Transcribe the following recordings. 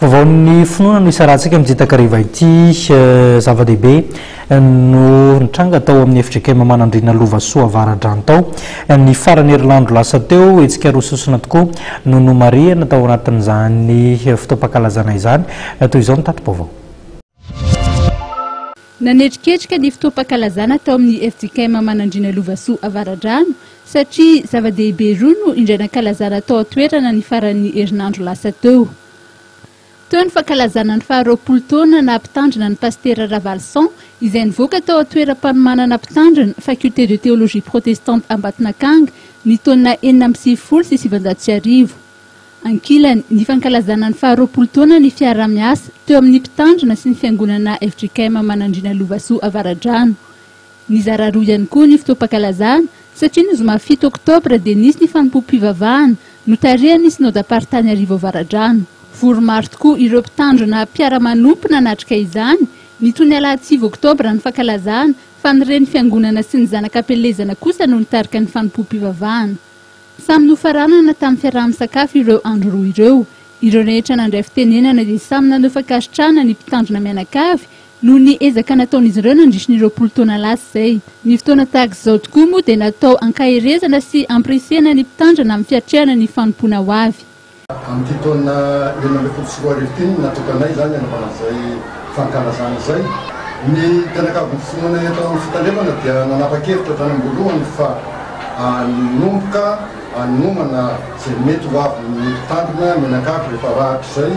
Vaovaon'ny finoana no isarahantsika amin'ity takariva ity. Zava-dehibe no nitranga tao amin'ny fjkm Manandriana Lovasoa Avaradrano tao. Ny faran'ny herinandro lasa teo, hetsika roa sosona tokoa no nomarihana tao anatin'izany fotoam-pankalazana izany. Toy izao ny tati-baovao. Nanetriketrika ny fotoam-pankalazana tao amin'ny fjkm Manandriana Lovasoa Avaradrano satria zava-dehibe roa no indray nankalazana tao an-toerana ny faran'ny herinandro lasa teo. Teo ny fankalazana ny faha 20 taona naha mpitandrina ny Pasitera Ravalison izay nivoaka tao an-toeram-panomanana mpitandrina, Faculté de Théologie Protestante Ambatonakanga, ny taona 1996. Ankilany, ny fankalazana ny faha 20 taona ny fiaraha-miasa teo amin'ny mpitandrina sy ny fiangonana fjkm Manandriana Lovasoa Avaradrano. Nizara roa ihany koa ny fotoam-pankalazana satria ny zoma 7 oktobra dia nisy ny fanompoam-pivavahana notarihan'ny Synodam-paritany Arivo Avaradrano. Vory maro tokoa ireo mpitandrina mpiara-manompo nanatrika izany. Nitohy ny alahady 9 oktobra ny fankalazana fa ny reny fiangonana sy ny zanak'ampielezana kosa no nitarika ny fanompoam-pivavahana. Samy nofaranana tamin'ny fiaraha-misakafo ireo andro roa ireo. Ireo rehetra nandray fitenenana dia samy naneho fankasitrahana ny mpitandrina mianakavy noho ny ezaka nataon'izy ireo nandritry ny 20 taona lasa izay. Ny fotoana tahaka izao tokoa moa dia natao hankaherezana sy hampirisihana ny mpitandrina amin'ny fiatrehana ny fanompoana ho avy. Amin'ity taona 2016 ity no natokanay izany hanaovana izay fankalazana izay. Ny mpianakavin'ny finoana eto amin'ny fitandremana dia nanapa-kevitra hatrany am-boalohany fa hanomboka hanomana izay mety ho avin'ny mpitandrina mianakavy rehefa rahatrizay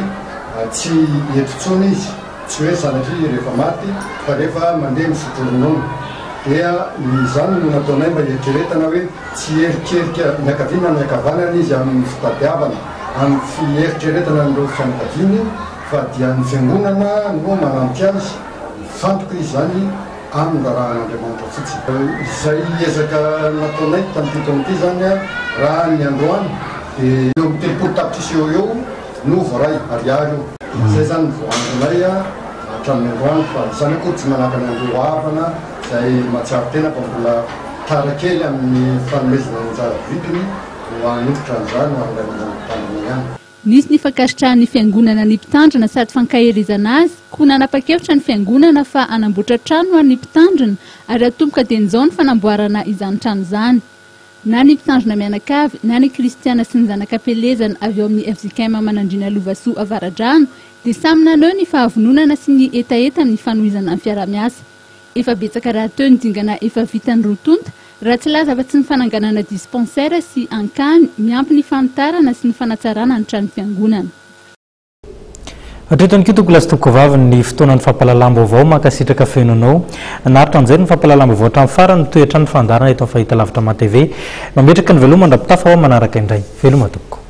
tsy eto intsony izy, tsy hoe sanatria rehefa maty fa rehefa mandeha misotro ronono. Dia izany no nataonay mba hieritreretana hoe. Tsy hierikerika miankaviana na miankavanana izy amin'ny fitadiavana, amin'ny fieritreretana an'ireo fianakaviany fa dia ny Fiangonana no manampy azy, mifantoka izy izany amin'ny raharahan'Andriamanitra fotsiny. Izay ezaka nataonay tamin'ity taona ity izany raha ny androany dia eo amin'ny 30 tapitrisa eo ho eo no voaray, ariary io. Izay izany no voaangonay hatramin'ny androany fa izany akory tsy manakana an'ireo havana izay mahatsiaro tena fa mbola Tara kely amin'ny fanomezana ny anjara birikiny no hanolotra an'izany ho an'ny ray aman-dreny mpitandrina ihany. Nisy ny fankasitrahan'ny fiangonana ny mpitandrina sady fankaherezana azy, koa nanapa-kevitra ny fiangonana fa hanamboatra trano ho an'ny mpitandrina ary hatomboka dieny izao ny fanamboarana izany trano izany. Na ny mpitandrina mianakavy na ny kristiana sy ny zanak'ampielezana avy ao amin'ny fjkm Manandriana Lovasoa Avaradrano dia samy naneho ny fahavononana sy ny hetaheta amin'ny fanohizana ny fiaraha-miasa. Efa betsaka rahateo ny dingana efa vitan'ny roa tonta, raha tsy laza afa-tsy ny fananganana dispensaire sy ankany, miampy ny fanitarana sy ny fanatsarana ny trano fiangonana. Hatreto ihany koa tompokolahy sy tompokovavy ny fotoanan'ny fampahalalam-baovao. Mankasitraka feno anao. Naharitra nijery ny fampahalalam-baovao hatramin'ny farany. Mitohy hatrany ny fandaharana eto amin'ny fahitalavitra MATV. Mametraka ny veloma mandra-pitafa ho amin'ny manaraka indray. Veloma tompoko.